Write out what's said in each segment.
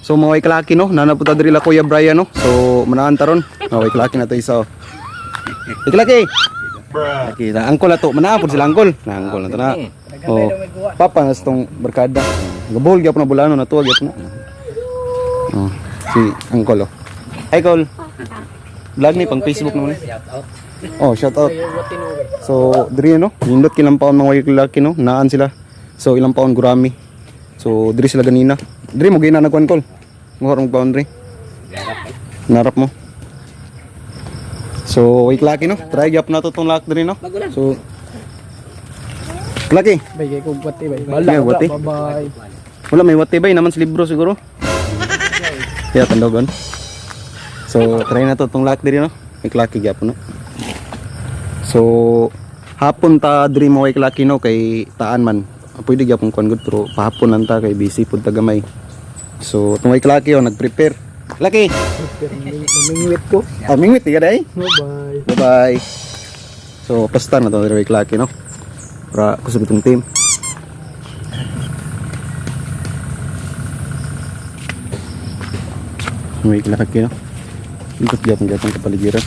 So mga way kalaki, no, nana po ta diri la Kuya Brian, no. So manaan taron. Mga way kalaki na to isa, oh. Way kalaki. Laki na angkol na to, manaa po sila angkol. Na angkol na to na. Oh. Papa na sa tong barkada. Gabol gyapon na bulano na tuwa gyapon na. Oh, si angkol, oh. Hi, Col. Vlog ni pang Facebook naman eh. Oh, shout out. So, diri, no, nindot kilang paon mga way kalaki, no, naan sila. So ilang paon gurami. So diri sila ganina. Diri mo gina nagkuan, kol. Nguhor mo paon diri. Narap mo. So, wait laki, no. Try gyap na to tong lak diri, no. So Laki. Bay kay kog wati bay. Bala, wati. Bye. Wala may wati bay naman sa libro siguro. Kaya tandogon. So, try na to tong lak diri, no. May klaki gyapon, no. So, hapon ta diri mo kay klaki, no, kay taan man. Pwede gyapon kuan gud pero pahapon lang ta kay busy pud ta gamay. So, tong way klaki, oh, nagprepare. Laki. Mamingwit ko. Ah, mingwit di ka day. Bye. Bye-bye. So, pasta na to diri way klaki, no. Para kusog itong team. May klaki, no. Ikot gyapon gyapon kapaligiran.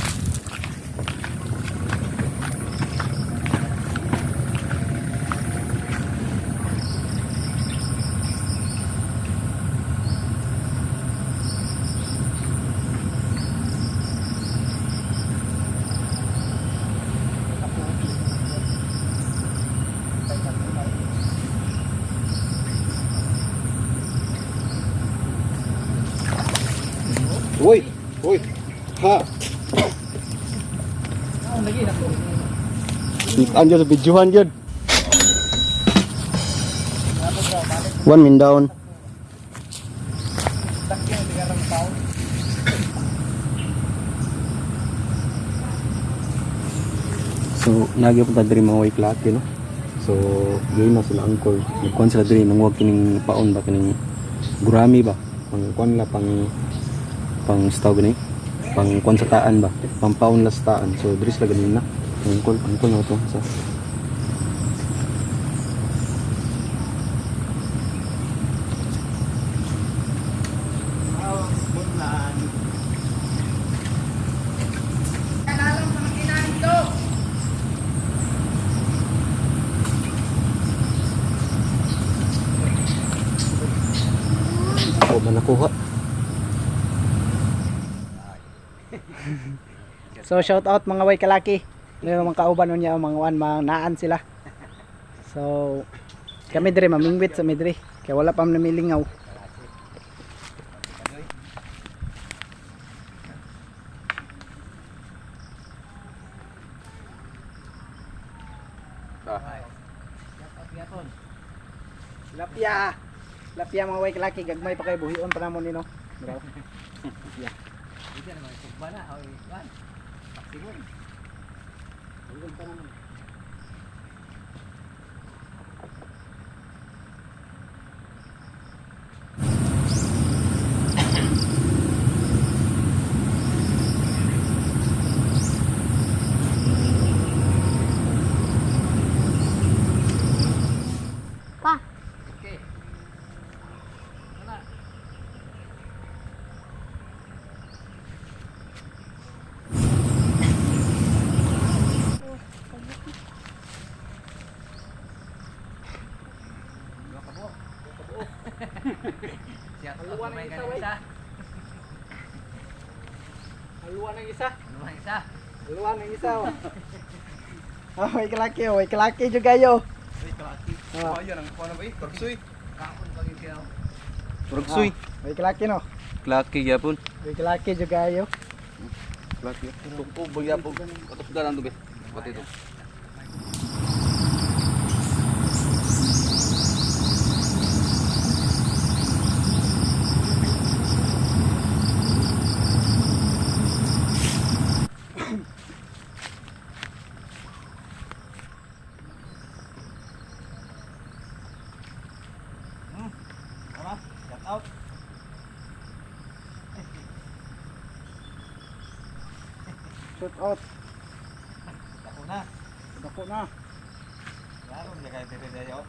Uy! Uy! Ha! Kitaan dyan sa videohan dyan. One min down. So, nagyo punta diri mga way klaki, no? So, gay na sila angkol. Nagkuhan sila diri, nanguwag kining paon ba, kining gurami ba? Pang kuan la, pang pang staw gani, pang kuan sa taan ba, pang paon la sa taan. So diri sila ganin na angkol, angkol na to sa. Ako ba nakuha? So shout out mga way kalaki. Meron mga kauban niya mga wan mga naan sila. So kami dire mamingwit sa midre kay wala pa man namilingaw. Lapya. Lapya mga way kalaki gagmay pa kay buhion pa namo nino. Bro. Pa. Haluan ng isa, wey. Haluan ng isa. Haluan ng isa. Oh. Oh, way kalaki, oh, way kalaki juga yo. Ah. Ayan ang kuha na ba eh? Turksoy. Turksoy. Way kalaki, no. Klaki gyapon. Way kalaki juga yo. Klaki. Tungko bagya po. Katos dalan tubig. Pati ito. Shout out. Shout out. Dako na. Dako na. Klaro niya kay Tere Dayo.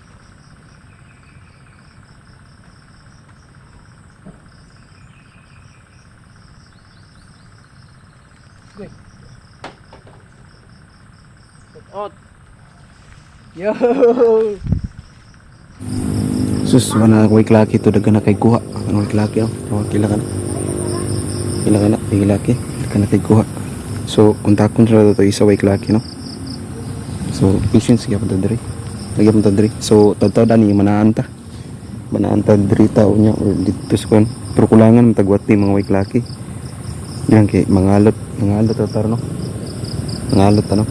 Goy. Shout out. Yo! Sus, wala way klaki to daga na kay kuha. Ano way klaki oh? Oh, kila ka na. Kila ka na, way klaki. Daga na kay kuha. So, kontakon sa to isa way klaki no. So, patience gyapon ta diri. Lagi ta diri. So, tadtaw dani manaan ta. Manaan ta diri ta unya or dito sa kuan. Pero kulangan matagwat ni mga way klaki. Yan kay mangalot, mangalot ta tar no. Mangalot ta no.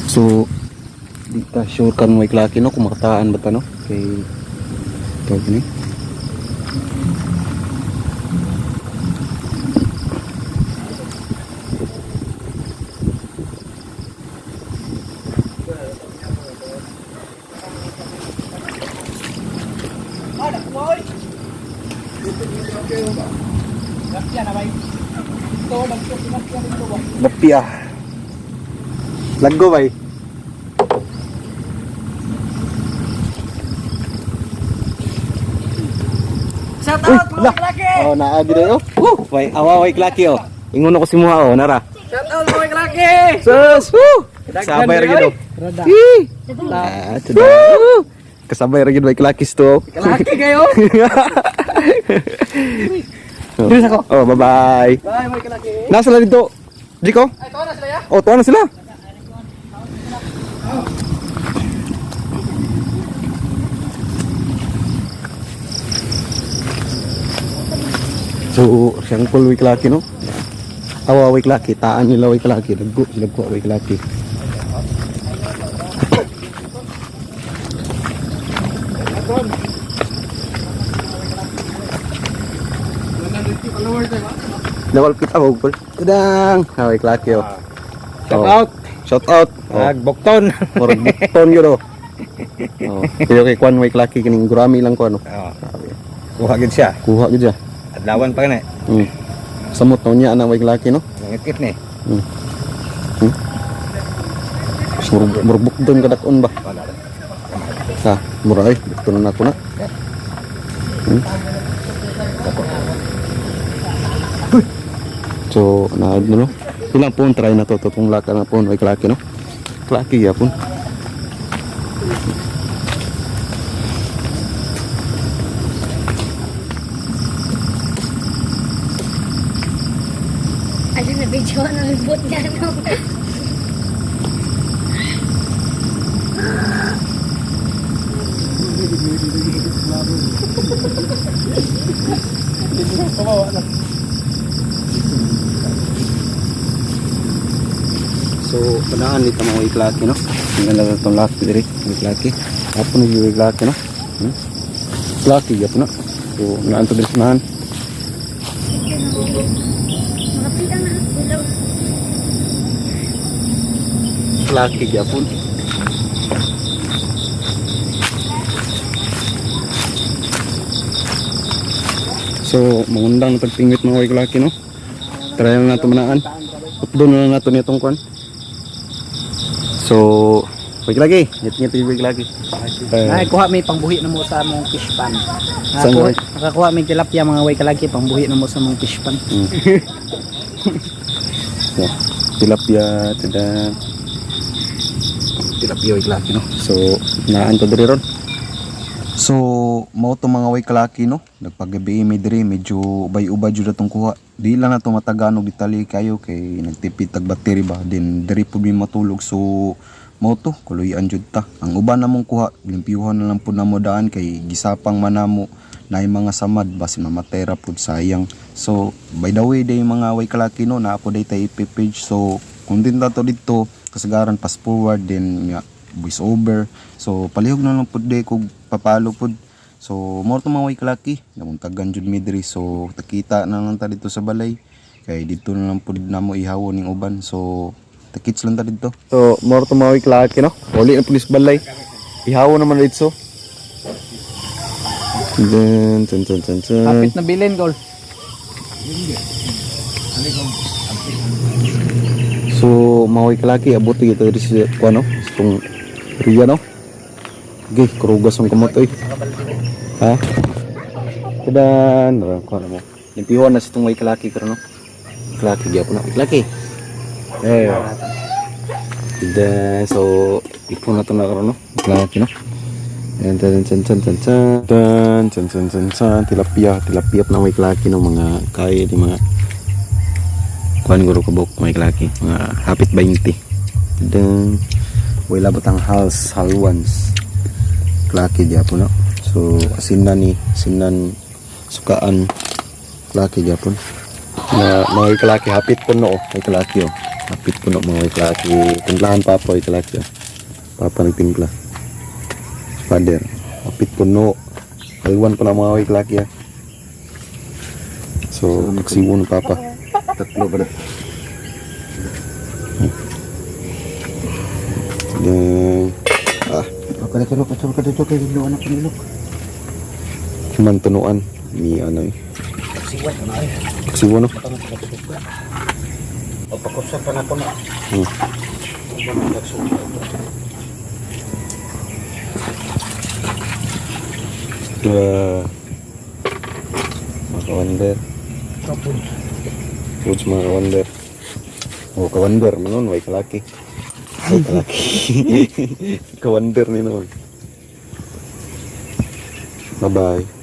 So, di ta sure kan may klaki no kung makataan ba ta no kay tawag ni. Ah, nakuha oy. Tilapia na bay. Ito, nagko tilapia dito ba? Bapia. Laggo bay. Shout out mga kalaki! Oh, naagi dayo. Woo! Way awa way klaki oh. Ingon ako si Muha oh, nara. Shout out mga kalaki! Sus! Woo! Sabay ra gid oh. Rada. Ih! Ah, tada. Woo! Kasabay ra gid way klakis to. Oh. Kalaki kayo! Dito ako. Oh, bye-bye. Bye mga kalaki! Nasa sila dito? Jiko? Ay, tuwa na sila ya? Oh, tuwa na sila. So, siyang kul way klaki no? Awa way klaki, taan nila way klaki, daggo sila ko way klaki. Lawal kita og kul. Tadang, way klaki oh. Shout Oh. out. Shout out. Oh. Agbokton. Murag bukton yun oh. Oh. Pero kay kwan way klaki kining gurami lang ko ano. Oh. Kuha gid siya. Kuha gid siya. Adlawan pa na. Samot na niya ana way klaki no. Nangit ni. Murag murag bukton kadakon ba? Wala ra. Ha, mura ay bukton na nako na. So, na no. Ilang pon try na to to tong laka na pon way klaki no. Klaki gyapon. Ano na video na libot niya no. So, panaan dito mga iklaki, no? Tingnan lang itong laki diri, iklaki. Apo na yung iklaki, no? Klaki, yapo na. So, naan to diri sa unahan. Mga pila na ilaw. Klaki, yapon. So, mangundang na pagpingwit mga iklaki, no? Try lang nato manaan. Updo na lang nato nitong kwan. So, iklaki. Ngit-ngit yung iklaki. Ay, kuha may pangbuhi na mo sa mong fish pan. Saan Nakakuha, way? nakakuha may tilapia mga way kalaki pangbuhi na mo sa mong fish pan. Yeah. Tilapia, tada. Tilapia way klaki no. So, naan to diri ron. So, mao to mga way kalaki no. Nagpagabi mi diri medyo ubay-ubay jud atong kuha. Di lang na to matagaan og detalye kayo kay nagtipid tag battery ba din diri pud mi matulog. So, mao to kuluyan jud ta. Ang uban namong kuha, limpyuhan na lang pud namo daan kay gisapang man namo naay mga samad basin mamatay ra pud sayang. So, by the way day mga way kalaki no, naa po day tay IP page. So, kung din ta to didto kasagaran pass forward din nga voice over. So, palihog na lang pud day kog papalo pud. So, more to mga way kalaki, namuntagan jud mi diri. So, takita na lang ta dito sa balay kay didto na lang pud namo ihawon ning uban. So, takits lang ta didto. So, more to mga way kalaki no. Uli na pud is balay. Ihawon naman dito. Dun, dun, dun, dun, dun. Kapit na bilin gol. So, maoy kalaki abot gitu diri sa kuno, itong Riya no. Okay, kurugas ang kamot oy. Ha? Tadan, ra ko na mo. Limpihan na sa itong may kalaki karon no. Kalaki gyapon na, kalaki. Eh. Then, so ipon na to na karon no. Kalaki no. And then chan chan chan chan chan chan chan chan chan tilapia, tilapia pa na may kalaki no, mga kaya di mga kuan guro kabok may kalaki mga hapit 20. Then wala batang hals halwans klaki gyapon no. So asinan ni asinan sukaan klaki gyapon. Na mga kalaki hapit po no, oh. May kalaki oh. Hapit po no mga kalaki. Timplahan pa po kalaki oh. Papa nagtimpla. Father, hapit po no. Halwan pa na mga kalaki ah. So, nagsiwo ng papa. Tatlo ba na? Then, ah, man tunuan ni ano eh. Siwan no. O pakusap pa na ko na. Mga kawander. Foods mga kawander. Oh, kawander man nun, way kalaki. Way kalaki. Kawander ni nun. Bye-bye.